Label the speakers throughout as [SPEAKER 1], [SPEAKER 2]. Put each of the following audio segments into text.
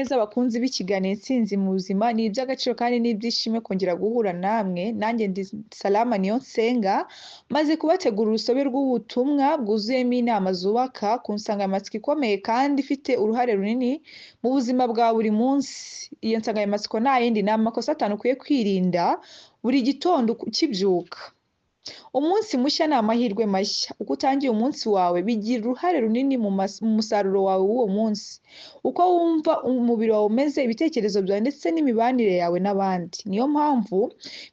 [SPEAKER 1] neza bakunzi b'ikiganiro Intsinzi mu buzima, ni iby'agaciro kandi ni iby'ishimwe kongera guhura namwe, nanjye ndi Salama Niyonsenga, maze kubategura urusobe rw'ubutumwa bwuzuyemo inama zubaka ku nsanganyamatsiko ikomeye kandi ifite uruhare runini mu buzima bwa buri munsi. Iyo nsanganyamatsiko nta yindi, ni amakosa atanu ukwiye kwirinda buri gitondo ukibyuka. Umunsi mushya ni amahirwe mashya. Uko utangiye umunsi wawe bigira uruhare runini mu musaruro wawe w'uwo munsi. Uko wumva umubiri wawe umeze, ibitekerezo byawe ndetse n'imibanire yawe n'abandi. Niyo mpamvu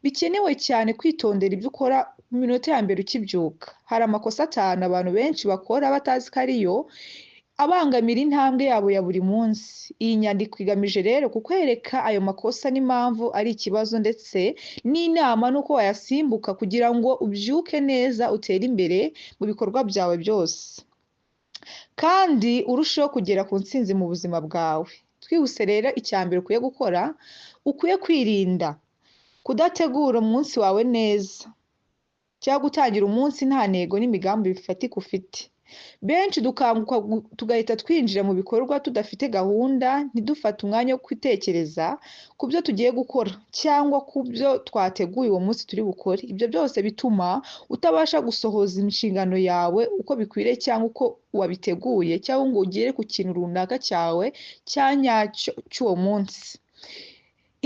[SPEAKER 1] bikenewe cyane kwitondera ibyo ukora mu minota ya mbere ukibyuka. Hari amakosa atanu abantu benshi bakora batazi ko ariyo abangamira intambwe yabo ya buri munsi. Iyi nyandiko igamije rero kukwereka ayo makosa n'impamvu ari ikibazo ndetse n'inama n'uko wayasimbuka kugira ngo ubyuke neza, utere imbere mu bikorwa byawe byose kandi urusheho kugera ku ntsinzi mu buzima bwawe. Twihuse rero, icya mbere ukwiye gukora, ukwiye kwirinda kudategura umunsi wawe neza cyangwa gutangira umunsi nta ntego n'imigambi bifatika ufite. Benshi dukanguka tugahita twinjira mu bikorwa tudafite gahunda, ntidufate umwanya wo gutekereza ku byo tugiye gukora cyangwa ku byo twateguye uwo munsi turi bukore. Ibyo byose bituma utabasha gusohoza inshingano yawe uko bikwiriye cyangwa uko wabiteguye, cyangwa ngo ugere ku kintu runaka cyawe cya nyacyo cy'uwo munsi.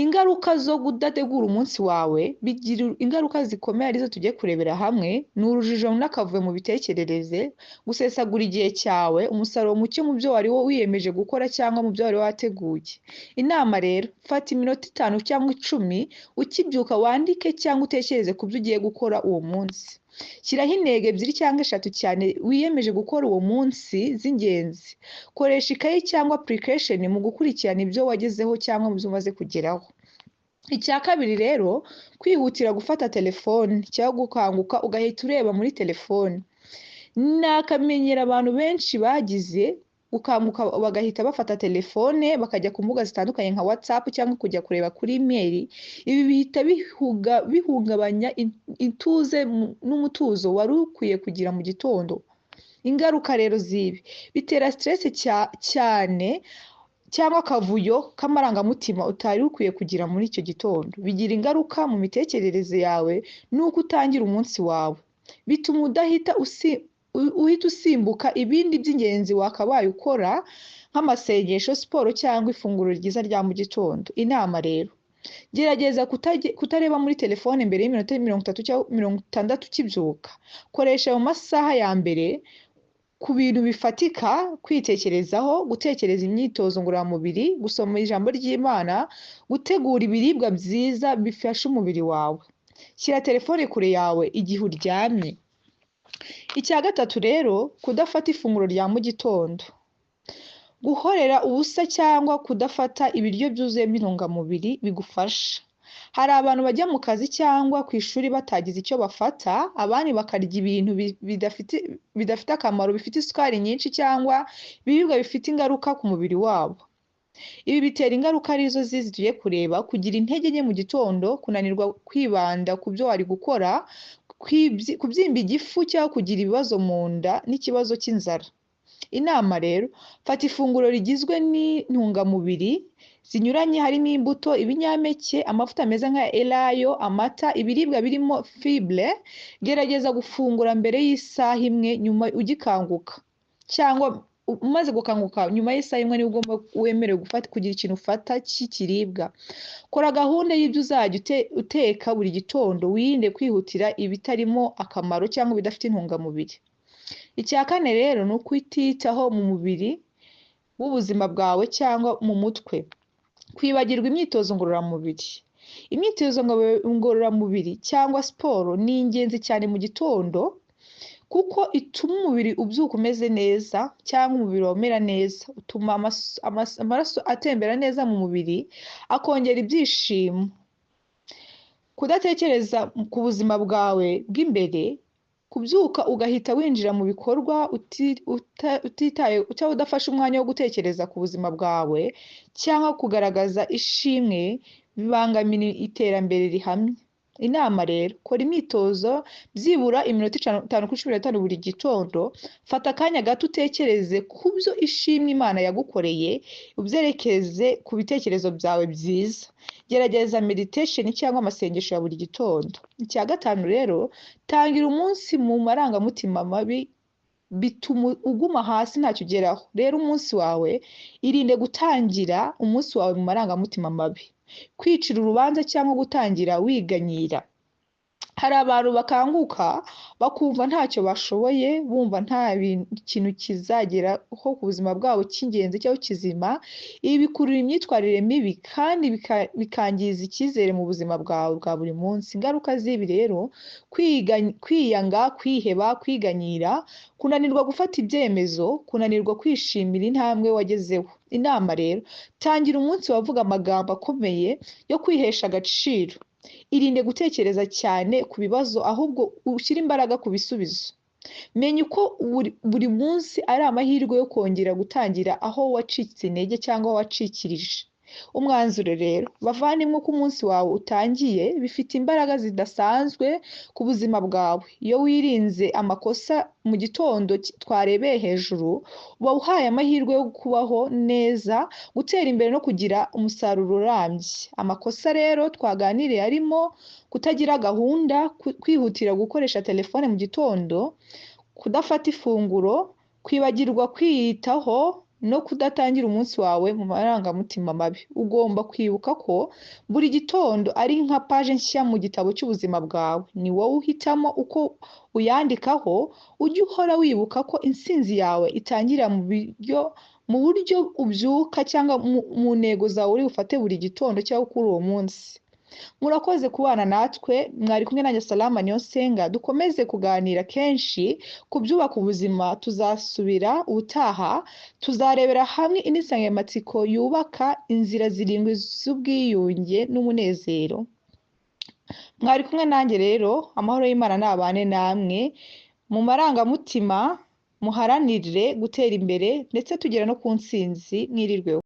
[SPEAKER 1] Ingaruka zo kudategura umunsi wawe bigira ingaruka zikomeye, arizo tugiye kurebera hamwe: ni urujijo n'akavuyo mu mitekerereze, gusesagura igihe cyawe, umusaruro muke mu byo wari wiyemeje gukora cyangwa mu byo wari wateguye. Inama rero: fata iminota 5 cyangwa 10 ukibyuka, wandike cyangwa utekereze ku byo ugiye gukora uwo munsi. Shyiraho intego ebyiri cyangwa eshatu cyane wiyemeje gukora uwo munsi z'ingenzi. Koresha ikayi cyangwa application mu gukurikirana ibyo wagezeho cyangwa mu byo umaze kugeraho. Icya kabiri rero, kwihutira gufata telefone cyangwa gukanguka ugahita ureba muri telefone. Ni akamenyero abantu benshi bagize, gukanguka bagahita bafata telefone bakajya ku mbuga zitandukanye nka WhatsApp cyangwa kujya kureba kuri email. Ibi bihita bihungabanya ituze n'umutuzo wari ukwiye kugira mu gitondo. Ingaruka rero z'ibi: bitera stress cyane cyangwa akavuyo k'amarangamutima utari ukwiye kugira muri icyo gitondo. Bigira ingaruka mu mitekerereze yawe n'uko utangira umunsi wawe. Bituma udahita uhita usimbuka ibindi by'ingenzi wakabaye ukora nk'amasengesho, siporo cyangwa ifunguro ryiza rya mu gitondo. Inama rero: gerageza kutareba muri telefone mbere y'iminota 30 cyangwa 60 ukibyuka. Koresha ayo masaha ya mbere ku bintu bifatika: kwitekerezaho, gutekereza, imyitozo ngororamubiri, gusoma ijambo ry'Imana, gutegura ibiribwa byiza bifasha umubiri wawe. Shyira telefone kure yawe igihe uryamye. Icya gatatu rero, kudafata ifunguro rya mu gitondo. Guhorera ubusa cyangwa kudafata ibiryo byuzuyemo intungamubiri bigufasha. Hari abantu bajya mu kazi cyangwa ku ishuri batagize icyo bafata, abandi bakarya ibintu bidafite akamaro, bifite isukari nyinshi cyangwa ibiribwa bifite ingaruka ku mubiri wabo. Ibi bitera ingaruka, arizo zizi tugiye kureba: kugira intege nke mu gitondo, kunanirwa kwibanda ku byo wari gukora, kubyimba igifu cyangwa kugira ibibazo mu nda n'ikibazo cy'inzara. Inama rero: fata ifunguro rigizwe n'intungamubiri zinyuranye, harimo imbuto, ibinyampeke, amavuta meza nka elayo, amata, ibiribwa birimo fibre. Gerageza gufungura mbere y'isaha imwe nyuma ugikanguka, cyangwa umaze gukanguka nyuma y'isaha imwe nibwo ugomba, wemerewe gufata, kugira ikintu ufata cy'ikiribwa. Kora gahunda y'ibyo uzajya uteka buri gitondo, wirinde kwihutira ibitarimo akamaro cyangwa ibidafite intungamubiri. Icya kane rero ni ukwititaho mu mubiri w'ubuzima bwawe cyangwa mu mutwe, kwibagirwa imyitozo ngororamubiri. Imyitozo ngororamubiri cyangwa siporo ni ingenzi cyane mu gitondo kuko ituma umubiri ubyuka umeze neza cyangwa umubiri wawe umera neza, utuma amaraso atembera neza mu mubiri, akongera ibyishimo. Kudatekereza ku buzima bwawe bw'imbere, kubyuka ugahita winjira mu bikorwa utitaye cyangwa udafashe umwanya wo gutekereza ku buzima bwawe cyangwa kugaragaza ishimwe, bibangamira iterambere rihamye. Inama rero, kora imyitozo byibura iminota 5 kuri 15 buri gitondo, fata akanya gato utekereze ku byo ishimwe Imana yagukoreye, ubyerekeze ku bitekerezo byawe byiza. Gerageza meditation cyangwa amasengesho ya buri gitondo. Icya gatanu rero, tangira umunsi mu marangamutima mabi bituma uguma hasi ntacyo ugeraho. Rero umunsi wawe, irinde gutangira umunsi wawe mu marangamutima mabi, kwicira urubanza cyangwa gutangira wiganyira. Hari abantu bakanguka bakumva ntacyo bashoboye, bumva nta kintu kizageraho ku buzima bwabo cy'ingenzi cyangwa kizima. Ibi bikurura imyitwarire mibi kandi bikangiza icyizere mu buzima bwawe bwa buri munsi. Ingaruka z'ibi rero, kwiyanga, kwiheba, kwiganyira, kunanirwa gufata ibyemezo, kunanirwa kwishimira intambwe wagezeho. Inama rero, tangira umunsi wavuga amagambo akomeye yo kwihesha agaciro. Irinde gutekereza cyane ku bibazo, ahubwo ushyire imbaraga ku bisubizo. Menya uko buri munsi ari amahirwe yo kongera gutangira aho wacitse intege cyangwa wacikirije. Umwanzuro rero, bavandimwe, uko umunsi wawe utangiye bifite imbaraga zidasanzwe ku buzima bwawe. Iyo wirinze amakosa mu gitondo twarebeye hejuru, uba uhaye amahirwe yo kubaho neza, gutera imbere no kugira umusaruro urambye. Amakosa rero twaganiriye arimo kutagira gahunda, kwihutira gukoresha telefone mu gitondo, kudafata ifunguro, kwibagirwa kwiyitaho no kudatangira umunsi wawe mu marangamutima mabi. Ugomba kwibuka ko buri gitondo ari nka paje nshya mu gitabo cy'ubuzima bwawe. Ni wowe uhitamo uko uyandikaho. Ujye uhora wibuka ko intsinzi yawe itangira mu buryo ubyuka cyangwa mu ntego zawe uri bufate buri gitondo cyangwa kuri uwo munsi. Murakoze kubana natwe, mwari kumwe nanjye Salama Niyonsenga. Dukomeze kuganira kenshi ku byubaka ubuzima. Tuzasubira ubutaha, tuzarebera hamwe indi nsanganyamatsiko yubaka inzira zirindwi z'ubwiyunge n'umunezero. Mwari kumwe nanjye rero, amahoro y'Imana nabane namwe. Mu marangamutima muharanire gutera imbere ndetse tugera no ku ntsinzi. Mwirirweho.